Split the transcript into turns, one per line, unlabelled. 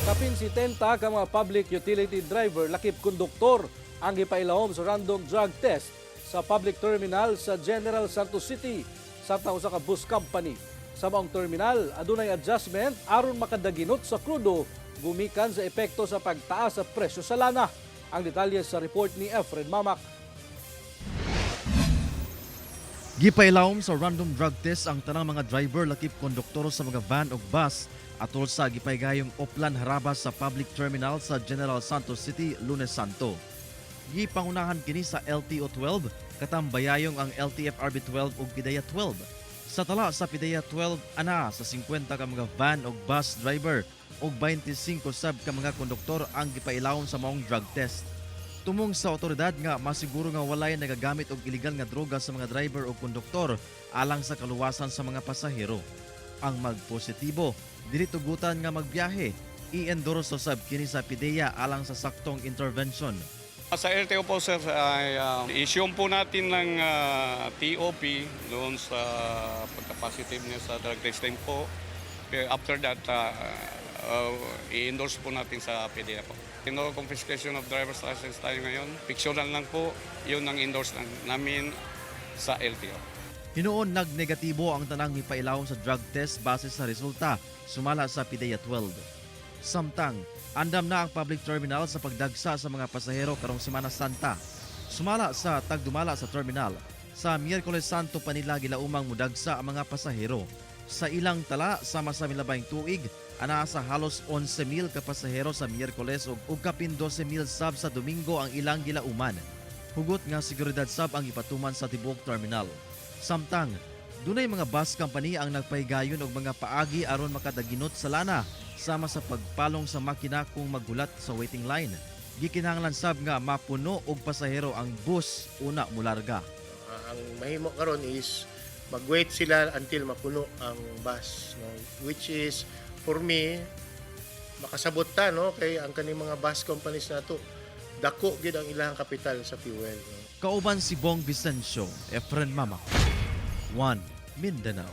Kapin 70 ka mga public utility driver lakip konduktor ang gipailawom sa random drug test sa public terminal sa General Santos City samtang usa ka bus company. Sa maong terminal, adunay adjustment aron makadaginot sa krudo gumikan sa epekto sa pagtaas sa presyo sa lana. Ang detalye sa report ni Efren Mamak.
Gipailawom sa random drug test ang tanang mga driver lakip konduktor sa mga van ug bus atol sa gipaygayong Oplan Haraba sa public terminal sa General Santos City, Lunes Santo. Gipangunahan kini sa LTO 12, katambayayong ang LTFRB 12 ug PDEA 12. Sa tala sa PDEA 12, ana sa 50 ka mga van ug bus driver ug 25 sab ka mga konduktor ang gipailawom sa maong drug test. Tumong sa otoridad nga masiguro nga walay nagagamit og illegal nga droga sa mga driver o konduktor alang sa kaluwasan sa mga pasahero. Ang magpositibo, dili tugutan nga magbiyahe. I-endorso sab kini sa PDEA alang sa saktong intervention.
Sa LTO po, sir, ay issue po natin ng TOP doon sa pagka-positive niya sa drug testing po. Pero after that, i-endorse po natin sa PDEA po. No confiscation of driver's license tayo ngayon. Picturean lang po, yun ang endorse lang namin sa LTO.
Hinuon nagnegatibo ang tanang mipailawom sa drug test base sa resulta sumala sa PDEA 12. Samtang, andam na ang public terminal sa pagdagsa sa mga pasahero karong Semana Santa. Sumala sa tagdumala sa terminal, sa Miyerkules Santo pa nila gilaumang mudagsa ang mga pasahero. Sa ilang tala, sama sa milabayng tuig, anaa sa halos 11,000 ka pasahero sa Miyerkules ug kapin 12,000 sab sa Domingo ang ilang gilauman. Hugot nga seguridad sab ang ipatuman sa tibuok terminal. Samtang, dunay mga bus company ang nagpahigayon og mga paagi aron makadaginot sa lana sama sa pagpalong sa makina kung maghulat sa waiting line. Gikinahanglan sab nga mapuno og pasahero ang bus una mularga.
Ang mahimo karon is mag-wait sila until mapuno ang bus, no? Which is, for me, makasabot ta, no, kay ang kaning mga bus companies nato, dako gid ang ilang kapital sa fuel, no?
Kauban si Bong Vicencio, Efren Mamac. 1 Mindanao.